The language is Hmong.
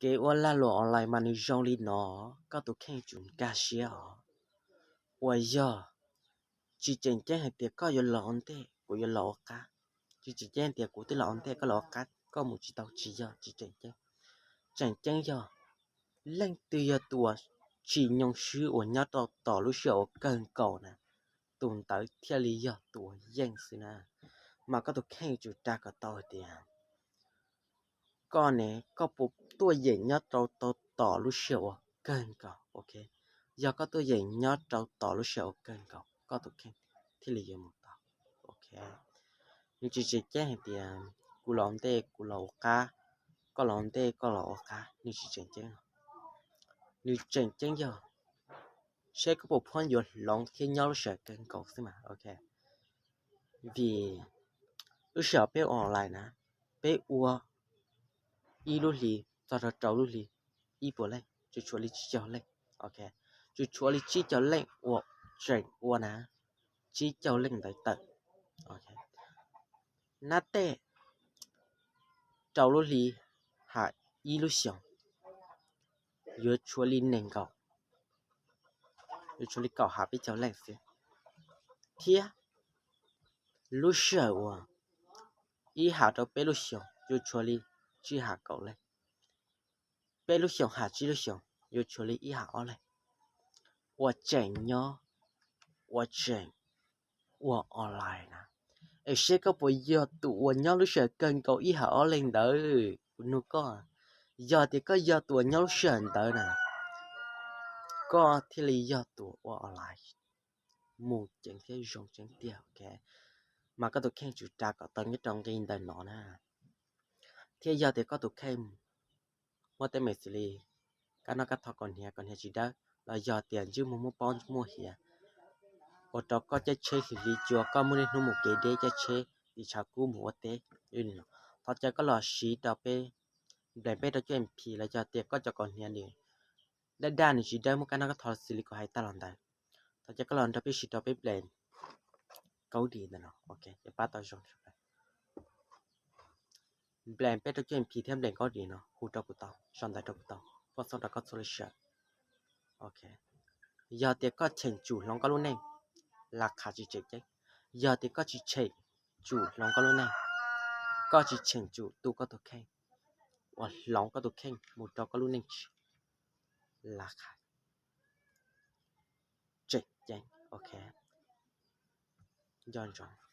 Kev ua lag luam online mas nws zoo li no, koj tus kheej tsum nkag siab os. Uas yog tsis tseem ceeb hais tias koj yuav los ua ntej kuv yuav los ua qab, tsis tseem ceeb hais tias kuv twb los ua ntej koj los ua qab, koj mus tsis tau, tsis yog tsis tseem ceeb. Tseem ceeb yog leej twg yog tus uas tsis nyoo swb uas nyob rau tom lub sij hawm uas kawg nkaus na, tus ntawd thiaj li yog tus uas yeej xwb na. Mas koj tus kheej tsum ras kom tau hais tias koj ne, koj puas tuaj yeem nyob rau tau tom lub sij hawm uas kawg nkaus, ok. Yog koj tuaj yeem nyob rau tom lub sij hawm uas kawg nkaus, koj tus kheej thiaj li yuav mus tau, ok. Nws tsis tseem ceeb hais tias kuv los ntej kuv los ua qab, koj los ntej koj los ua qab, nws tsis tseem ceeb. Nws tseem ceeb yog seb koj puas phob yuav hloov thiab nyob lub sij hawm kawg nkaus xwb mas, ok. Vim lub sij hawm peb ua online na, peb ua ib lub hlis txog rau rau lub hlis ib puas leej, tsuas tshuav li tsib caug leej, ok. Tsuas tshuav li tsib caug leej uas tseem ua na, tsib caug leej ntawd tawm, ok. Nab tej rau lub hlis ham ib lub xyoos yuav tshuav li nees nkaum, yuav tshuav li kaum ham peb caug leej xwb, thiab lub sij hawm uas ib ham rau peb lub xyoos yuav tshuav li tsib ham kaum leej, peb lub xyoos ham tsib lub xyoos yuav tshuav li ib ham ob leeg uas tseem nyob, uas tseem ua online na. Es seb koj puas yog tus uas nyob lub sij hawm kawg nkaus ib ham ob leeg ntawd, kuv nug koj. Yog tias koj yog tus uas nyob lub sij hawm ntawd na, koj thiaj li yog tus ua online mus ceev thiab zoo tseeb tiag, ok. Mas koj tus kheej tsum ras kom tau nyob rau nqi ntawm no na. Thiab yog tias koj tus kheej muaj teeb meem xws li kab noj kab thov, kaus hniav, kaus hniav tsis dawb, los yog tias ntsej muag muaj pob muaj hiav, ua rau koj caij tsheb hli hli cua, koj muaj niaj hnub mus kev deb caij tsheb tim tshav kub mus ua teb, thov caw koj los siv rau peb nplees peb rau cuaj MP, los yog tias koj cov kaus hniav nws daj daj nws tsis dawb muaj kab noj kab thov xws li kuv hais tag los ntawd, thov caw koj los nrog peb siv rau peb nplees kaub dim ntawm no, ok, yuav pab tau zoo. Nplees peb rau cuaj MP thiab nplees kaub dim no hu rau kuv tau, sau ntawv rau kuv tau, poj xoob rau koj txhua lub sij hawm, ok. Yog tias koj cheem tsum hloov koj lub neej, las khas tsis tseem ceeb. Yog tias koj tsis cheem tsum hloov koj lub neej, koj tsis cheem tsum tu koj tus kheej uas hloov koj tus kheej mus rau koj lub neej tsis, las khas tseem ceeb, ok. Nco ntsoov.